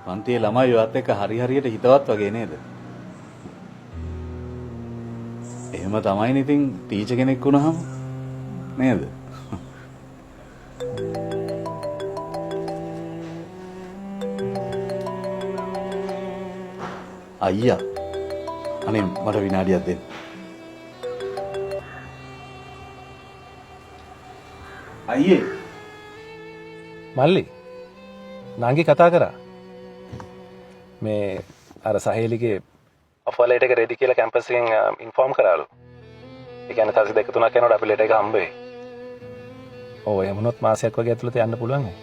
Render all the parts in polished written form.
පන්තියේ ළමයි ඔයත් එක්ක හරි හරියට හිතවත් වගේ නේද? එහෙම තමයිනේ ඉතින් ටීචර් කෙනෙක් වුණාම නේද? අයියා අනේ මට විනාඩියක් දෙන්න. අයියේ මල්ලි නංගි කතා කරා. මේ අර සහේලිගේ ඔෆර් ලෙටර් එක රෙඩි කියලා කැම්පස් එකෙන් ඉන්ෆෝම් කරාලු. ඒ කියන්නේ තවස් දෙක තුනක් යනකොට අපි ලෙටර් එක හම්බ වෙයි. ඔව් එහෙම වුණොත් මාසයක් වගේ ඇතුළත යන්න පුළුවන් නේ.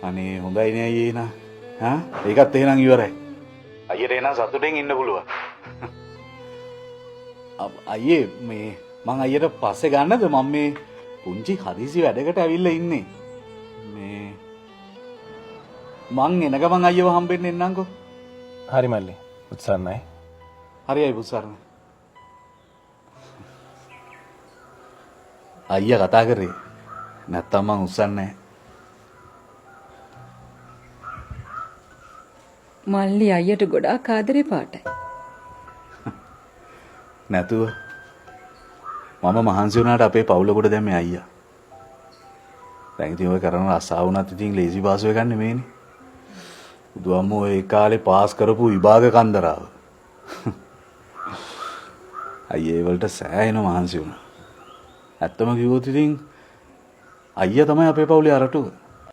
අනේ හොඳයි නේ අයියේ එහෙනම්. හා ඒකත් එහෙනම් ඉවරයි. අයියට එහෙනම් සතුටෙන් ඉන්න පුළුවන්. අයියේ මේ මං අයියට පස්සේ ගන්නද? මං මේ පුංචි හදිසි වැඩකට ඇවිල්ලා ඉන්නේ. මේ මං එන ගමන් අයියව හම්බෙන්න එන්නම්කෝ. හරි මල්ලි. උත්සන්නයි. හරි අයියේ බුසරණ. අයියා කතා කරේ. නැත්තම් මං උස්සන්නේ නැහැ. මල්ලි අයියට ගොඩාක් ආදරේ පාටයි. නැතුව මම මහන්සි වුණාට අපේ පවුල කොට දැම්මේ අයියා. දැන් ඉතින් ඔය කරන රස්සාව වුණත් ඉතින් ලේසි පාසු එකක් නෙමෙයිනේ. බුදුඅම්මෝ ඒ කාලේ පාස් කරපු විභාග කන්දරාව. අයියා ඒ වලට සෑහෙන මහන්සි වුණා. ඇත්තම කිව්වොත් ඉතින් අයියා තමයි අපේ පවුලේ අරටුව.